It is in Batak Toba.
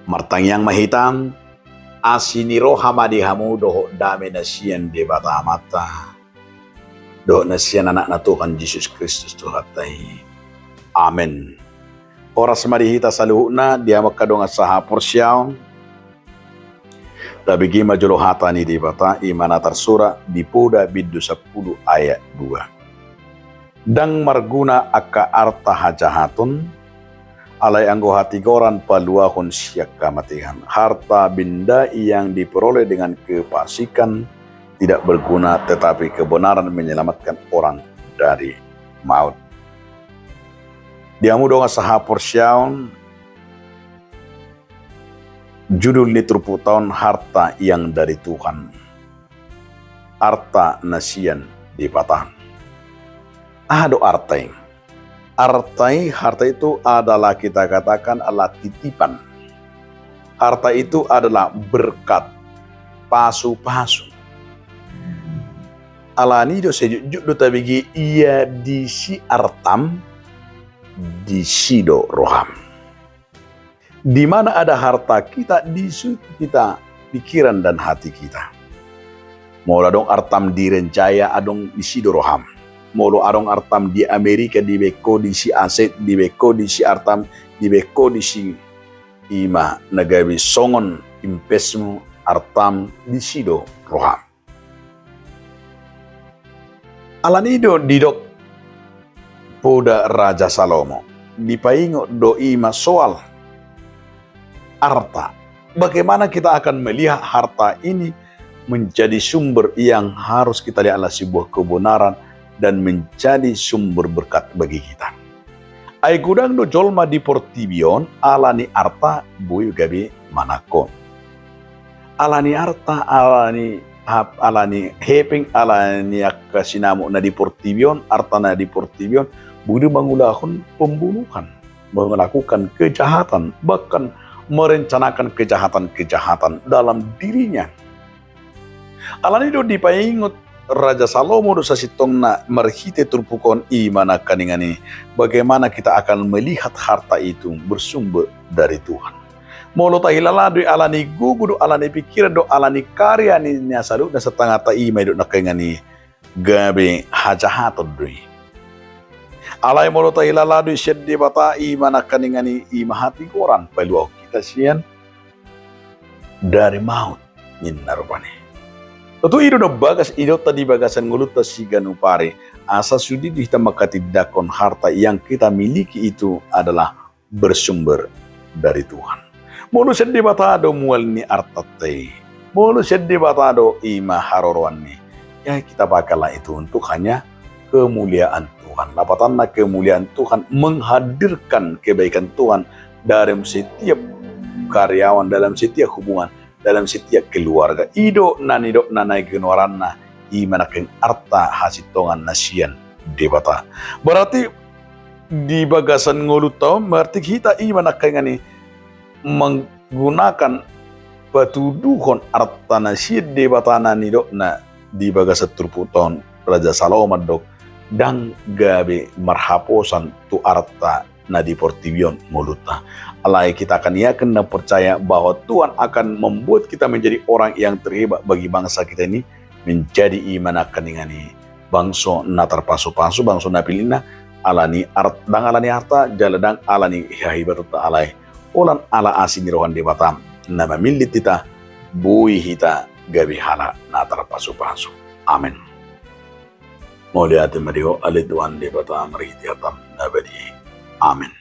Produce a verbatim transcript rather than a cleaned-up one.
Martangiang ma hita. Asi ni roha ma di hamu dohot dame na sian Debata Amanta dohot na sian Anakna Tuhan Jesus Kristus Tuhanta i. Amen. Horas ma di hita saluhutna, di hamu angka dongan sahaporseaon. Tabege ma jolo hata ni Debata, i ma na tarsurat di Poda bindu sampulu ayat dua. Ndang marguna angka arta hajahaton, alai anggo hatigoran paluahon sian hamatean. Harta benda yang diperoleh dengan kefasikan tidak berguna, tetapi kebenaran menyelamatkan orang dari maut. Di hamu dongan sahaporseaon, judul ni turpukta on harta yang dari Tuhan. Arta na sian Debata. Aha do arta i? Arta i, harta itu adalah kita katakan adalah titipan. Harta itu adalah berkat, pasu-pasu. Alani do sejujur do tabege ia disi artam, disi do roham. Di mana ada harta kita, di situ kita pikiran dan hati kita. Molo adong artam di Irian Jaya, adong disi do roham. Molo adong artam di Amerika, dibaen ho disi aset, dibaen ho disi artam, dibaen ho disi, i ma na gabe songon investmu, artam, disi do roham. Alani do didok Poda Raja Salomo, dipaingot do i ma soal arta. Bagaimana kita akan melihat harta ini menjadi sumber yang harus kita lihat adalah sebuah kebenaran dan menjadi sumber berkat bagi kita. Ai godang do jolma di portibi on alani arta boi gabe manangko. Alani arta, alani hap-, alani hepeng, alani angka sinamot na di portibi on, arta na di portibi on, boi do mangulahon pembunuhan, melakukan kejahatan, bahkan merencanakan kejahatan-kejahatan dalam dirinya. Alani do dipaingot Raja Salomo do sasintongna marhite turpuk on, i ma nangkaningan i, bagaimana kita akan melihat harta itu bersumber dari Tuhan. Molo tahilala do i alani gogo do, alani pikiran do, alani karya ni na saluhutna, setangahta, i ma didok nangkaningan i gabe hajahaton do i. Alai molo tahilala do i sian Debata, i ma nangkaningan i, i ma hatigoran paluahon hita sian dari maut, ninna rupani. Tontu i do na bagas didokta di bagasan ngolunta siganup ari, asa sude do hita manghatindanghon harta yang kita miliki itu adalah bersumber dari Tuhan. Molo sian Debata do mual ni artanta i, molo sian Debata do, i ma haroroan ni, ya, kita pakailah itu untuk hanya kemuliaan Tuhan. Lapatanna, kemuliaan Tuhan, menghadirkan kebaikan Tuhan dalam setiap karyawan, dalam setiap hubungan, dalam setiap keluarga. I do na nidokna na genoaranna, i ma nangkaningan arta hasintongan na sian Debata. Berarti di bagasan ngolunta on, berarti hita, i ma nangkaningan i menggunakan patuduhon arta na sian Debata na nidokna di bagasan turpukta on, Raja Salomo mandok, ndang gabe marhaposan tu arta na di portibi on ngolunta. Alai kita akan yakin dan percaya bahwa Tuhan akan membuat kita menjadi orang yang terhebat bagi bangsa kita ini, menjadi, i ma nangkaningan i, bangso na tarpasupasu, bangso na pilitna, alani art-, ndang alani arta, jala ndang alani hahebatanta, alai holan ala asi ni roha ni Debata na mamillit hita, boi hita gabe halak na tarpasupasu. Amen. Mauliate ma di Ho ale Tuhan Debata marhite hataM na badia i. Amen.